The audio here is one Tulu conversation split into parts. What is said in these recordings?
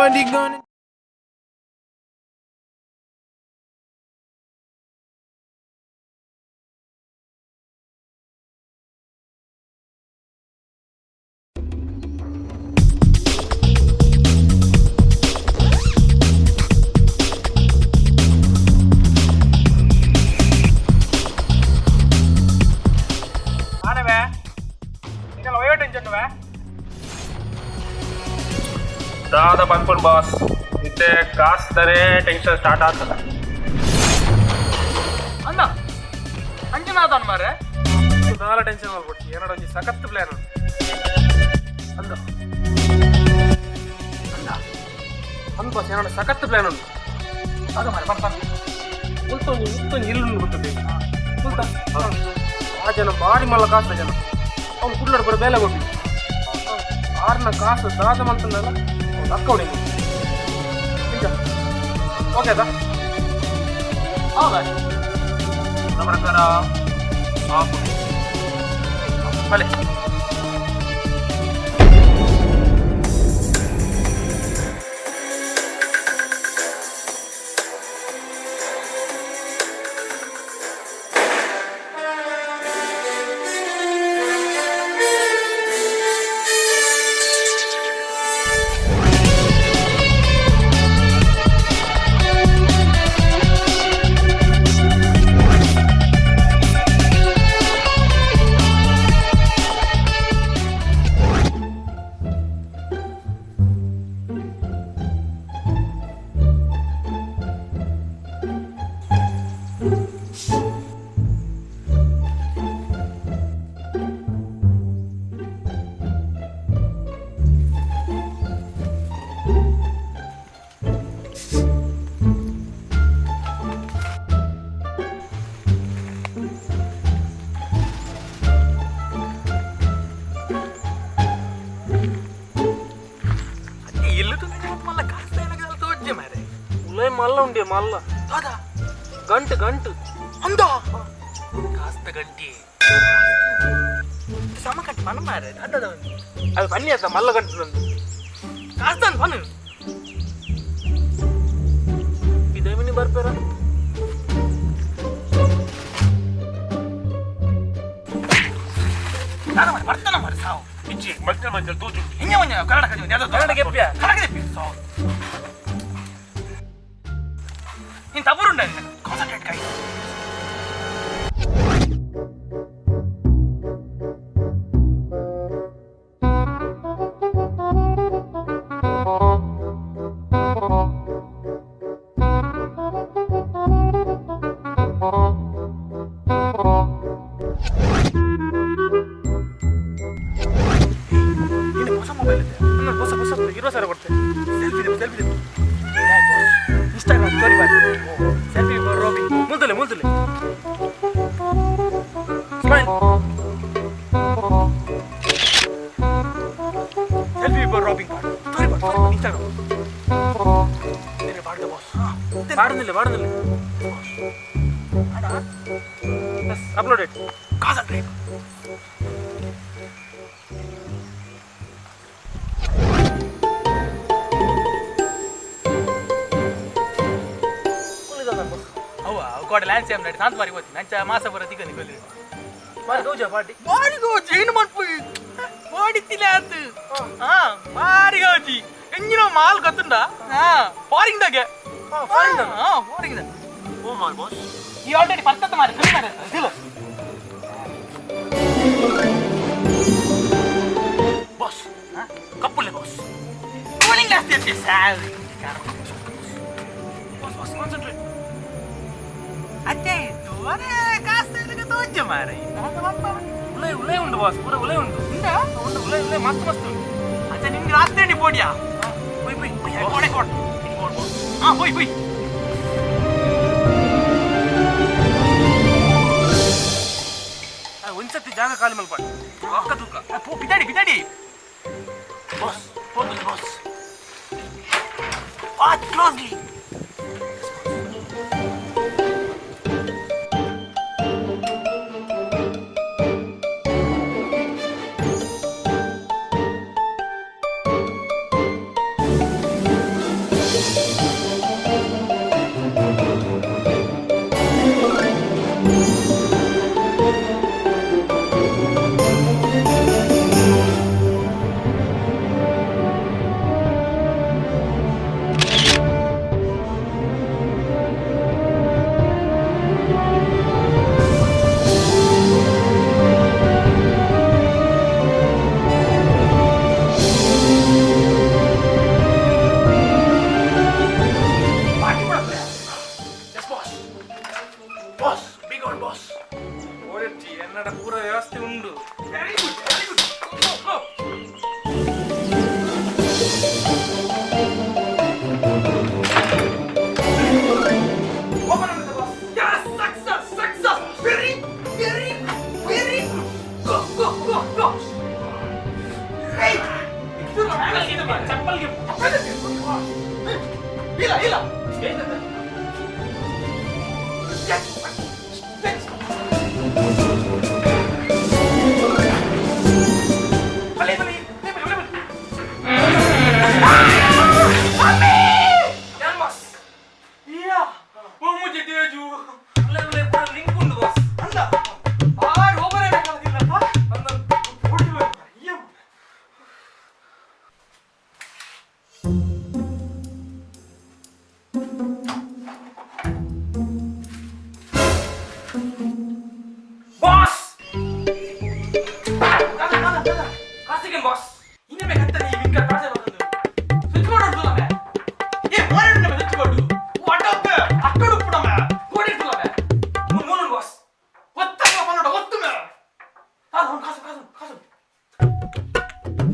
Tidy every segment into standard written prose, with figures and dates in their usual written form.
Somebody gonna ಆನವೇ ನಿನ್ನ ಒಯ್ಯೋ ಟೆನ್ಷನ್ ದಾದ ಪನ್ಪುಂಡು ಬಾಸ್ ಇತ್ತೆ ಕಾಸ್ದರೆ ಟೆನ್ಷನ್ ಸ್ಟಾರ್ಟ್ ಆಗ್ತದೆ. ಅಣ್ಣ, ಅಂಜನಾಥನ್ ಮಾರ್ರೆ. ದಾಲ ಟೆನ್ಷನ್ ಮಾಡ್ಬಿಟ್ಟು ಏನಾರ ಒಂಜಿ ಸಖತ್ ಪ್ಲಾನ್ ಅಂದ ಅಂದ ಅಂದ್ ಬಾಸ್, ಏನಾರ ಸಖತ್ ಪ್ಲಾನ್ ಉಂಟು. ಅದು ಮಾರ್ರೆ, ಬನ್ ಬನ್. ಮುಲ್ತೊಂಜಿ ಮುಲ್ತೊಂಜಿ ಇಲ್ಲು ಗೊತ್ತದೆ ಮುಲ್ತ. ಆ ಜನ ಬಾರಿ ಮಲ್ಲ ಕಾಸು ಜನ. ಅವ್ನು ಕುಡ್ಲಾಡ್ ಬರೋ ಬೇಲೆ ಕೊಟ್ಟಿ ಆರ್ನ ಕಾಸು ದಾದ ಮಂತಂದಲ್ಲ, ಅವ್ನು ಅಕ್ಕ ಹೊಡಿ. ಓಕೆ ಅದಾ? ಹೌದಾ? ನನ್ನ ಪ್ರಕಾರ ಆಪು. ಬಲೆ. ಇಲ್ಲು ತುಂಬಿದ ಮಲ್ಲ ಕಾಸ್ತ ಏನಕ್ಕೆ ತೋಜ್ಜೆ ಮಾರ್ರೆ. ಉಲೈ ಮಲ್ಲ ಉಂಡೆ ಮಲ್ಲ. ಹೌದಾ? ಗಂಟು ಗಂಟು. ಅಂದ ಕಾಸ್ತ ಗಂಟಿ ಸಮ ಕಟ್ಟಿ ಮನ ಮಾರ್ರೆ ಅಡ್ಡದ ಒಂದು. ಅದು ಬನ್ನಿ ಆತ ಮಲ್ಲ ಗಂಟು ನಂದು. ಕಾಸ್ತ ಅಂತ ಬನ್ನು. ಇದೇ ಮಿನಿ ಬರ್ಪೇರ. ನಾನು ಮಾರ್ರೆ ಬರ್ತಾನ ಮಾರ್ರೆ ಸಾವು. ಇಜ್ಜಿ ಮಲ್ಚ ಮಲ್ಚ ತೋಜು. ಹಿಂಗೆ ಒಂಜಿ ಕರ್ನಾಟಕ ಯಾವ್ದೋ. ಕರ್ನಾಟಕ ಎಪ್ಪಿಯ? ಕರ್ನಾಟಕ ಎಪ್ಪಿ ಸಾವು. ನೀನು ತಬ್ಬರುಂಡ ಕಾನ್ಸಂಟ್ರೇಟ್ ಕೈ. ನಿನ್ನ ಹೊಸ ಮೊಬೈಲ್ ಇದೆ? ನನ್ನ ಹೊಸ ಹೊಸ 20,000 ಕೊಡ್ತೇನೆ. ಸೆಲ್ಫಿ ಇದೆ, ಸೆಲ್ಫಿ ಇದೆ. ಇನ್ಸ್ಟಾಗ್ರಾಮ್ ಸ್ಟೋರಿ ಮಾಡಿ ಸೆಲ್ಫಿ ರೋಬಿ. ಮುಲ್ತಲೆ ಮುಲ್ತಲೆ ಸ್ಮೈಲ್. ಸೆಲ್ಫಿ ರೋಬಿಂಗ್ ಮಾಡಿ ಸ್ಟೋರಿ ಮಾಡಿ ಸ್ಟೋರಿ ಮಾಡಿ ಇನ್ಸ್ಟಾಗ್ರಾಮ್ ಬಾಡ್ದ ಬಾಸ್. ಬಾಡುന്നിಲ್ಲ ಬಾಡುന്നിಲ್ಲ. Yes, upload it. Concentrate. ಅವ್ವ ಕೋಡೆ ಲ್ಯಾನ್ಸ್ ಏಮ್ ನಡಿ ಸಾಂತ್ ಬಾರಿ ಹೋಗ್ತೀನಿ ನಂಚ ಮಾಸ ಬರ ತಿಕ್ಕನಿ ಕೊಲ್ಲಿ. ಬಾರಿ ಗೌಜ ಪಾರ್ಟಿ. ಬಾರಿ ಗೌಜಿ ಏನು ಮನ್ಪು ಬಾಡಿತ್ತಿಲ್ಲ ಆತು. ಹಾ, ಬಾರಿ ಗೌಜಿ ಎಂಜಿನ ಮಾಲ್ ಗೊತ್ತುಂಡ. ಹಾ, ಫಾರಿನ್ ದಾಗೆ. ಫಾರಿನ್ ದಾಗ? ಹಾ, ಫಾರಿನ್ ದಾಗ. ಓ ಮಾರ್ ಬಾಸ್. ಈ ಆಲ್ರೆಡಿ ಪರ್ತದ ಮಾರಿ ಕಮ್ಮಿ ಮಾರಿ ಇಲ್ಲ. ಬಾಸ್, ಕಪ್ಪುಲೆ ಬಾಸ್. ಕೂಲಿಂಗ್ ಗ್ಲಾಸ್ ತೆತ್ತಿ sir. Boss boss, concentrate. ಅತ್ತೆ ತೋರೆ ಕಾಸ್ತ ಇಲ್ಲಗೆ ತೋಜ್ಜ ಮಾರೆ. ಉಲೈ ಉಲೈ ಉಂಡು ಬಾಸ್, ಪೂರ ಉಲೈ ಉಂಡು. ಉಂಡಾ? ಉಂಡು, ಉಲೈ ಉಲೈ ಮಸ್ತ್ ಮಸ್ತ್ ಉಂಡು. ಅಚ್ಚ, ನಿಮ್ಗೆ ರಾತ್ರಿ ಪೋಡಿಯಾ? ಪೊಯ್ ಪೊಯ್. ಕೋಡೆ ಕೋಡೆ. ಹಾ, ಹೋಯ್ ಹೋಯ್. ಒಂದ್ಸತಿ ಜಾಗ ಖಾಲಿ ಮಲ್ಪಾಡು ಅಕ್ಕ ತೂಕ. ಪೋ ಬಿದಾಡಿ ಬಿದಾಡಿ. ಬಾಸ್, ಹೋಗ್ಲಿ ಬಾಸ್. Watch closely. ಪೂರ ವ್ಯವಸ್ಥೆ ಉಂಡು. Very good, very good. Go, go. Open up the box. Yes, success, success. Very, very, very good. Go, go, go, go. Hey, ಚಪ್ಪಲ್ಗೆ. ಇಲ್ಲ ಇಲ್ಲ. Yes, yes. ಬಲೆ, ಬಲೆ, ಬಲೆ, ಬಲೆ, ಬಲೆ. ಯಾನ್ ಬಾಸ್? ಯಾ, ಓ ಮುಜೆ ತೇಜು. ಉಲೆ ಉಲೆ ಪೂರ ಲಿಂಕ್ ಉಂಡು ಬಾಸ್. ಅಂದ ಆರು ಓಪನ್ ಬೇಕಾಗಿಲ್ಲಪ್ಪ. ಅಂದ. ಓಡಿ. ಅಯ್ಯೋ. ಬಾಸ್. ದಾದಾ, ದಾದಾ, ದಾದಾ. ಕಾಸಿಗೆ ಬಾಸ್. ಇನ್ನೊಮ್ಮೆ ಕತ್ತರಿ ವಿಂಕ ಕಾಸೆ ಬಂದು ಸ್ವಿಚ್ ಬೋರ್ಡ್ ಉಂಟುಲ್ಲವೇ? ಏ, ಮೋರೆ switch board what ಅಟ್ಟೋಡು ಉಪ್ಪುಡಮೆ ಕೋಡಿ ಇರ್ತುಲ್ಲವೇ? ಮೂರು ಮೂರು ಬಾಸ್. ಒತ್ತಂಗ ಪನ್ನಡ ಒತ್ತು ಮೇ ಕಾಸು ಕಾಸು ಕಾಸು ಕಾಸು.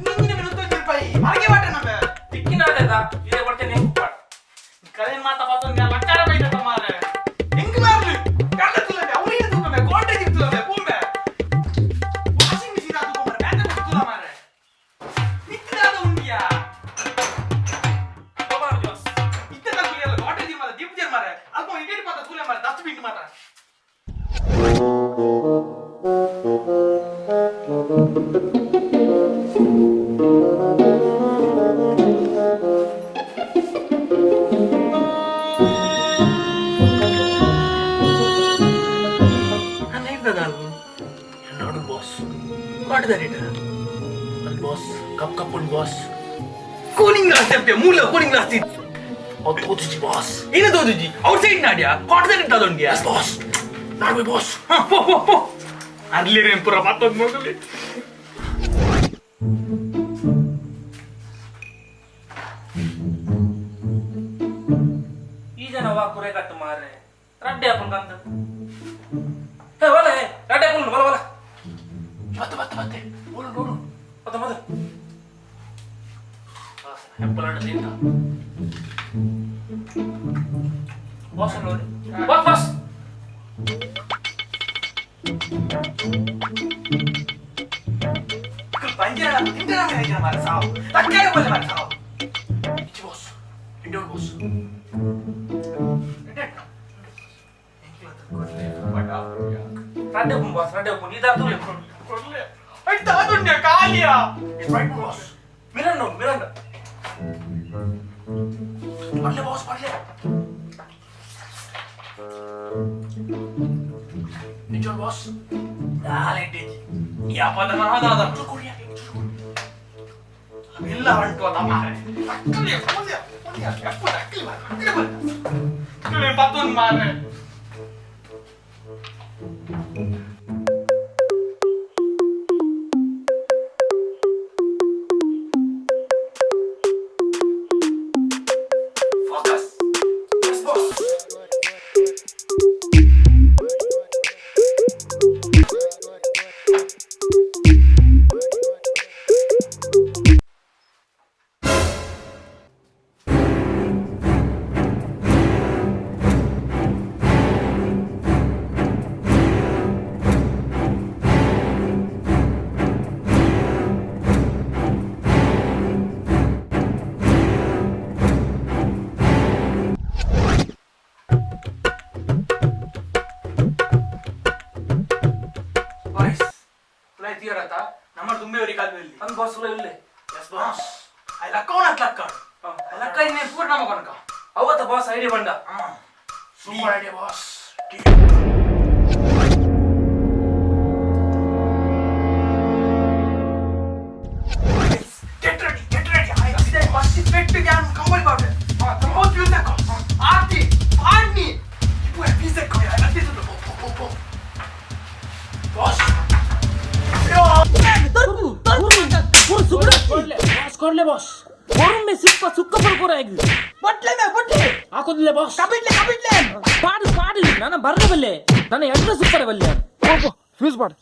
ನಿಂಗಿನ ಮೇಲೆ 100 ರೂಪಾಯಿ ಮರಗೆ ಬಾಟೆ ನಮ್ಮೆ. ತಿಕ್ಕಿನಾದದ ಇದೇ ಕೊಡ್ತೇನೆ ಹೆಂಗ್. ಕಳೆನ ಮಾತಾ ಪಾತೊಂದು ಲಕ್ಕಾರ ಬೈದ ಮಾರೆ. ಹೆಂಗ್ ಮಾರ್ಲಿ ಕಾಕತ್ತುಲ್ಲವೇ? ಅವರಿಗೆ ತೂಕಮೆ ಗೋಲ್ಡೇಜ್ ಇರ್ತುಲ್ಲವೇ? ಬೂಮೆ ವಾಷಿಂಗ್ ಮಿಷಿನ್ ಅದು ಮಾರೆ, ಬ್ಯಾಟರಿ ಇರ್ತುಲ್ಲ ಮಾರೆ. ನಿತ್ತಿದಾದ ಉಂಡಿಯಾ? ಬಾಸ್. ಇತ್ತೆ ತಗುಲಿಯಲ್ಲ ಗೋಲ್ಡೇಜ್ ಮಾರ ದೀಪ್ ಮಾರೆ. ಅಲ್ಪ ಇಡೀ ಮಾತ ತೂಲೆ ಮಾರೆ, ಡಸ್ಟ್ಬಿನ್ ಮಾತ್ರ. ನಾಡು ಬಾಸ್ ಮಾಡಿದಾರೆ ನನ್ನ boss cup cup ಉಂಟು boss. Cooling glass ತೆಪ್ಪೆ ಮೂಲ ಕೂಲಿಂಗ್ ಗ್ಲಾಸ್. ಅವ್ರು ತೋಚಿಜಿ ಬಾಸ್. ಏನು ತೋಜುಜಿ? ಔಟ್ ಸೈಡ್ ನಾಡ್ಯಾ ಕಾಟದ ಇಟ್ಟದೊಂಡ್ಯಾ? ಬಾಸ್, ನಾಡುವೆ ಬಾಸ್. ಹಾ, ಪೋ ಪೋ ಪೋ. ಅರ್ಲಿರೇನ್ ಪೂರ ಮತ್ತೊಂದು ಮಗಲಿ. ಈ ಜನ ವಾ ಕುರೆ ಕಟ್ಟು ಮಾರ್ರೆ. ರಡ್ಡೆ ಹಾಕೊಂಡು ಕಂತ. ಹೇ ವಲ, ಹೇ ರಡ್ಡೆ ಹಾಕೊಂಡು ಬಲ ಬಲ. ಮತ್ತೆ ಮತ್ತೆ ಮತ್ತೆ ಓಡು ನೋಡು. ಮತ್ತೆ ಮತ್ತೆ. ಆ್ಯಪಲ್ ಹಣ್ಣು ತಿಂತ. ಬಾಸ್ ನೋಡಿ, ಬಾಸ್ ಬಾಸ್. ಪಂಜರ ತಿಂದ್ರ ಮಾರ ಸಾವು ತಕ್ಕಾರೆ ಬೋಲೆ ಮಾರ ಸಾವು. ಇಚ್ಚಿ ಬಾಸ್, ಇಂಡೋರ್ ಬಾಸ್. ರಡ್ಡೆ ಹಾಕೊಂಡು ಬಾಸ್, ರಡ್ಡೆ ಹಾಕೊಂಡು ಇದಾದ. ಅಯ್ತ ಅದುಂಡ್ಯ Kaliya. Sprite boss. Miranda Miranda. ಪಡ್ಲೆ boss, ಪಡ್ಲೆ. ನಿಜ ಬಾಸ್. ದಾಲೆಡ್ಡೇಜಿ ಯಪದ ನಾದಾದ. ಕುಡಿಯ. ಎಲ್ಲ ಅಂಟು ಅದ ಮಾರೆ. ತಕ್ಕಲಿ ಪುಣ್ಯ ಪುಣ್ಯ ಎಪ್ಪ ತಕ್ಕಲಿ ಮಾರೆ, ತಕ್ಕಲಿ ಮಾರೆ. ತಕ್ಕಲಿ ಪತ್ತೊಂದು ಮಾರೆ. Focus. S boss. Boys, ತುಲೈ ತೀರತ ನಮ್ಮ ತುಂಬೆ ಕಾಲದಲ್ಲಿ. ಅಂದ್ ಬಾಸ್ ಉಲ್ಲ ಇಲ್ಲೇ. S boss. I ಲಕ್ಕವನ ಲಕ್ಕ ಲಕ್ಕ ಇನ್ನೇ ಪೂರ್ಣ ನಮ್ಮ ಕೊನಕ. ಅವತ್ತ ಬಾಸ್ ಐಡಿಯಾ ಬಂಡ. Super idea boss. Get ready, get ready. I first ಪೆಟ್ಟು ಗ್ಯಾನ್ ಕಂಬಳಿ ಬಾಟೆ ಕಂಬೋತ್ ಮ್ಯೂಸಿಕ್ ಆರ್ತಿ ಪಾಡ್ನಿ ಇಪ್ಪು ಮ್ಯೂಸಿಕ್ ಅತ್ತಿದ್ದು. ಪೋ ಪೋ ಪೋ ಬಾಸ್. Boss, ಕೊಡ್ಲೆ boss. ಒಮ್ಮೆ ಸಿಕ್ಕ ಸುಕ್ಕ ಪಡ್ಕೊರ. ಬಟ್ಲೆ ಮೇ ಬಟ್ಲೆ. ಹಾಕೋದಿಲ್ಲ ಬಾಸ್. ಕಬಿಡ್ಲೆ ಕಬಿಡ್ಲೆ. ಪಾಡು ಪಾಡು, ನನ್ನ ಬರ್ರೆ ಬಲ್ಲೆ, ನನ್ನ ಎಡ್ರ ಸುಪ್ಪರೆ ಬಲ್ಲೆ. ಫ್ಯೂಸ್ ಬಾಡ್.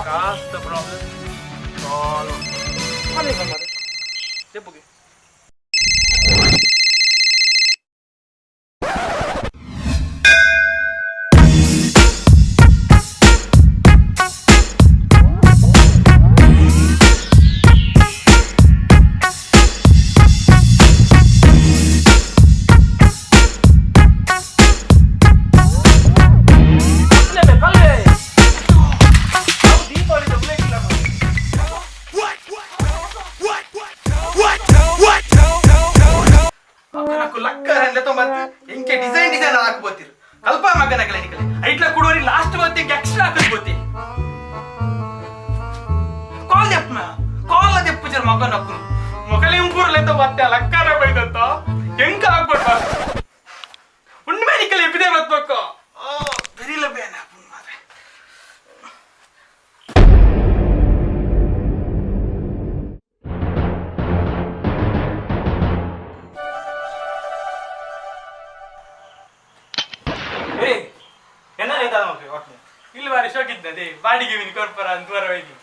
ಕಾಸ್ತ ಪ್ರಾಬ್ಲಮ್ ಸಾಲ್ವ್. ಜಪ್ಪುಗೆ. ಮಗನಕ್ಕು ಲಕ್ಕರ್ ಅಂದ್ರೆ ತೊಂಬತ್ತು ಎಂಕೆ ಡಿಸೈನ್ ಡಿಸೈನ್ ಹಾಕ್ಬೋತಿರು ಕಲ್ಪ ಮಗನಕಲೆ ನಿಕಲೆ ಐಟ್ಲ ಕುಡೋರಿ ಲಾಸ್ಟ್ ಬತ್ತಿ ಎಕ್ಸ್ಟ್ರಾ ಹಾಕಬೋತಿ. ಕಾಲ್ ದೆಪ್ಪ, ಕಾಲ್ ದೆಪ್ಪು ಜರ ಮಗನಕ್ಕು. ಮೊಗಲೆ ಇಂಪೂರ್ಲೆಂತ ಬತ್ತೆ ಲಕ್ಕರ ಬೈದತ್ತ ಹೆಂಗ ಆಗ್ಬಿಡ್ಬ ಉಣ್ಮೆ ನಿಕಲೆ ಎಪ್ಪಿದೆ ಬತ್ಬೇಕು ಬೆರಿಲ ಬೇನ ಮಾರೆ. ಏ, ಎನ್ನ ಇಲ್ಲಿ ಬಾರಿ ಶೋಕಿದ್ದದೆ ಬಾಡಿಗೆ ವಿನ್ ಕೊರ್ಪರ ಅಂತ ಬರವಾಗಿ.